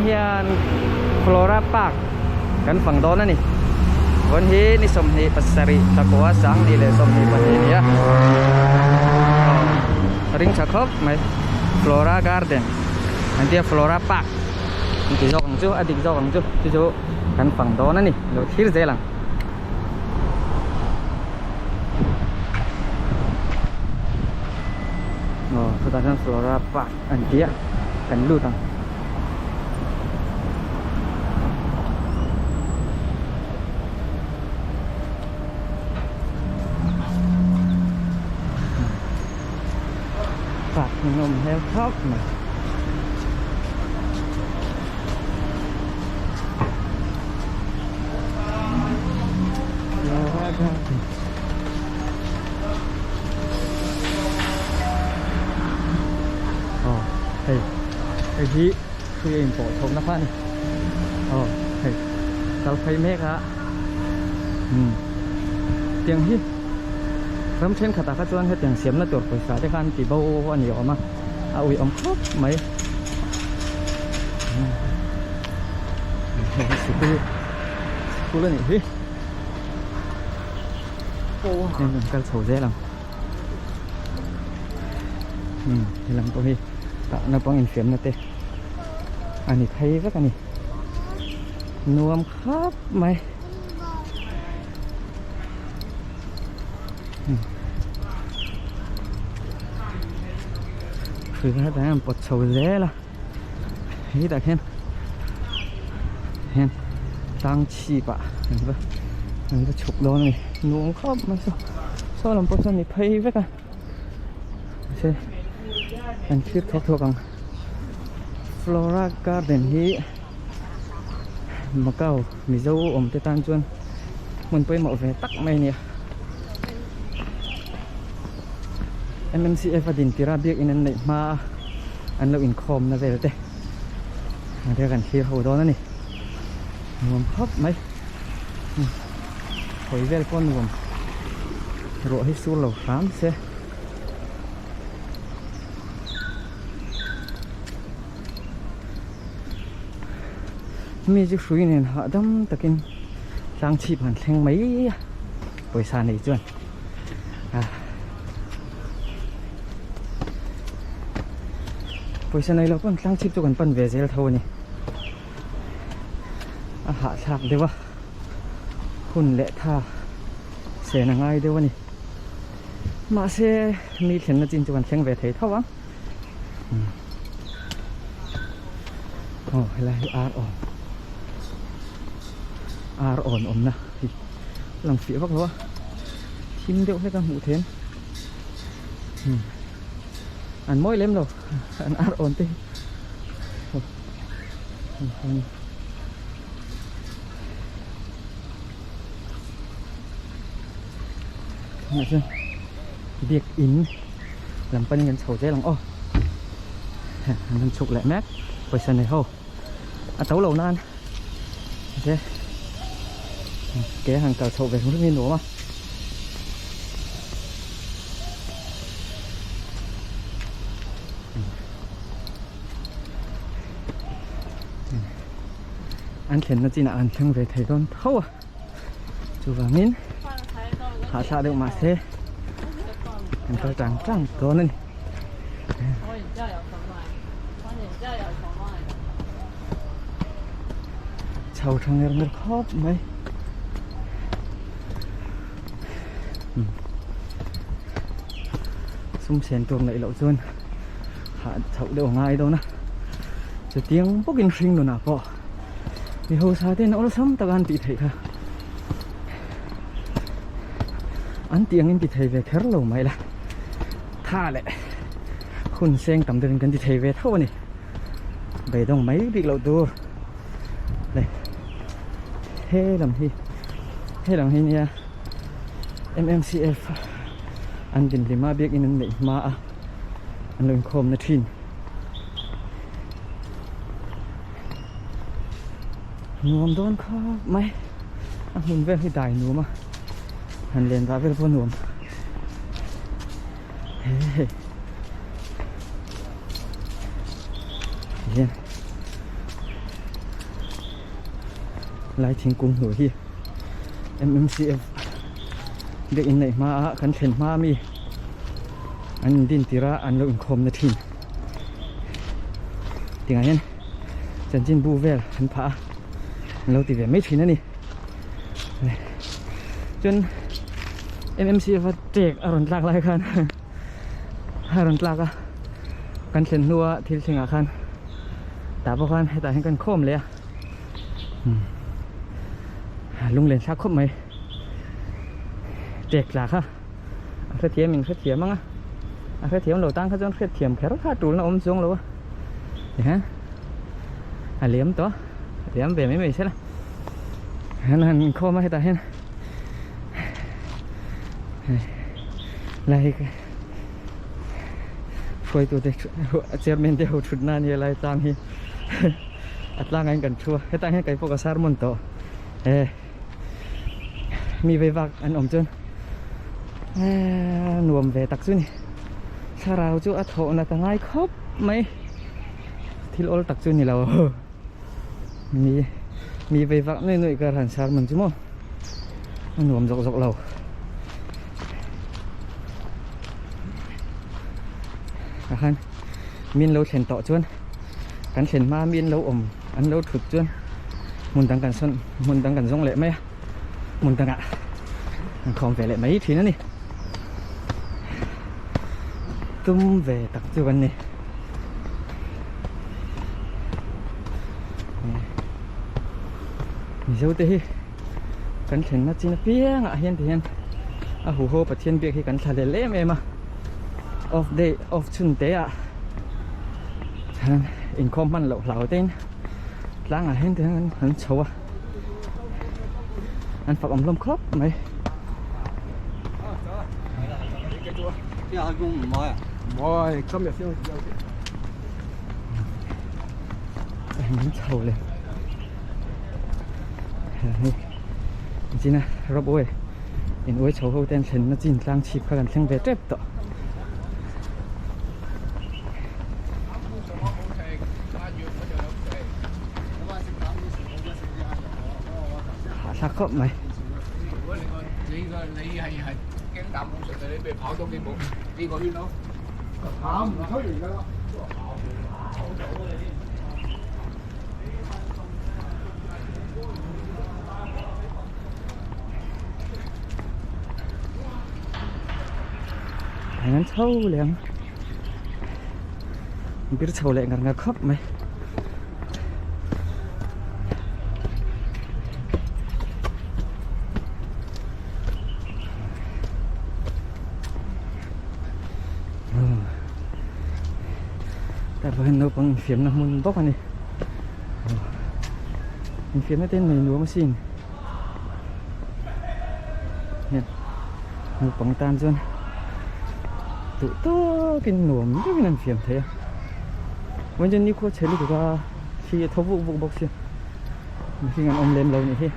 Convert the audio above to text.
hian Flora Park kan fang dawn a ni. Vawn hi ni 27 thla 2022 a ni a. Aw ring tha khawp mai Flora Garden an tia Flora Park an ti zawk ang chu a dik zawk ang chu chu chu kan fang dawn a ni lo thlir zel ang. Aw chutah chuan Flora Park an ti a kan lut ang. Park hi nawm hmel khawp mai. Aw hei hei hi hrui a inpawh chhohna kha a ni aw hei kal phei mek a umm tiang hi ram thenkhatah kha chuan hetiang siamna tur pawisa te kha an ti bo a ni awm a a uiawm khawp mai hei hi sikul sikul a nih hi. Heng kan kal chho zel ang umm helam pawh hi tah naupang infiamna te a ni phei vek a ni nuam khawp mai hrui hetah hian an pawt chho zel a hetah khian hian tlang chhip ah an va an va chhuk dawn a ni nuam khawp mai saw saw lam pawh sawn ni phei vek a mahse an thlir thuak thuak ang flora garden hi Macau Mizo awm te tan chuan hmun pawimawh ve tak mai a ni a M_M_C_F a din tir a biakin an neih hma a an lo inkhawm na vel te ang te kan thlir ho dawn a ni nuam khawp mai hawi vel pawh nuam ruah hi sur lo hram se. Mi chu hrui nen hahdam takin tlang chhip han thleng mai a pawisa nei chuan ah pawisa nei lo pawn tlang chhip chu kan pan ve zel tho a ni a hahthlak deuh a hun leh tha sen a ngai deuh a ni mahse mi thlenna chin chu kan thleng ve thei tho ang. Aw helai hi ar awn ar awn awmna hi lang fiah vak lo a thim deuh hlek a hmuh theih an an mawi lem lo an ar awn te hi tunah chuan biakin lam panin kan chho zel ang aw an han chhuk leh mek pawisa nei ho a to lo nan mahse ke a han kal chhoh ve hrim hi a nuam a. An thlenna chinah an thleng ve thei dawn tho a chuvangin hahthlak deuh mahse an kal tang tang dawn a ni. Chho tha nger nger khawp mai. Sum sen tur neih loh chuan hah chhoh deuh a ngai dawn a chutiang bawkin hring nunah pawh mi hausa ten awlsam taka an tih theih kha an tih angin ti thei ve kher lo mai la tha leh hun seng tam deuhin kan ti thei ve tho a ni beidawng mai bik loh tur le he lam hi he lam hi nia M_M_C_F an dinhlima biakin an neih hma a. an lo inkhawm na thin nuam dawn khawp mai a hmun vel hi dai nuam a han len vah vel pawh nuam he hian. Lai thingkung hnuai hi M_M_C_F biakinn neih hma a kan thlen hma ami an indin tir a an lo inkhawm na thin tingah hian chanchin bu vel an phah a an lo ti ve mai thin a ni chuan M_M_C_F a tek a rawn tlak lai khan a rawn tlak a kan thlen hnua thil thlengah khan tah pawh khan hetah hian kan khawm leh a. Lunglen thlak khawp mai tek tla kha a hrethiam in hrethiam ang a a hrethiam lo tan kha chuan hrethiam kher kha tul na awm chuang lo a ehe a liam tawh a liam ve mai mai se la han han inkhawm a hetah hian lai hruaitute chairman te ho thutna ania lai tlang hi. A tlangah hian kan thu a hetah hian keipawh ka sermon tawh e mi vei vak an awm chuan nuam ve tak chu ni thlarau chu a thawh nat a ngai khawp mai thil awl tak chu ni lo mi mi vei vak nuih nuih kar han sermon chu maw a nuam zawk zawk lo. Tah khan min lo thlen tawh chuan. Kan thlen hma mi an lo awm an lo thut chuan hmun dang kan sawn hmun dang kan zawng leh mai a hmun dangah an khawm ve leh mai thin a ni tum ve tak chu kan ni mizo te hi kan thlenna chin apiangah hian ti hian a huho Pathian biak hi kan thla lel em em a off day off chhun te ah. Inkhawm hman loh hlau te in tlangah hian te hian an chho a an fak awm hlawm khawp mai. An chho leh hei china ropeway in uai chho ho te an thlenna chin tlang chhip kha kan thleng ve tep tawh. Hah thlak khawp mai. An chho leh ang bir chho leh ngar ngar khawp mai tah pawh hian naupang infiamna hmun bawk a ni infiamna te hi nei nuam asin. Hian naupang tan chuan duh tawkin nuam deuhin an fiam thei a vawiin chuan nikhua chhe lutuk a thli a thaw vuk vuk bawk sia mihring an awm lem lo nih hi.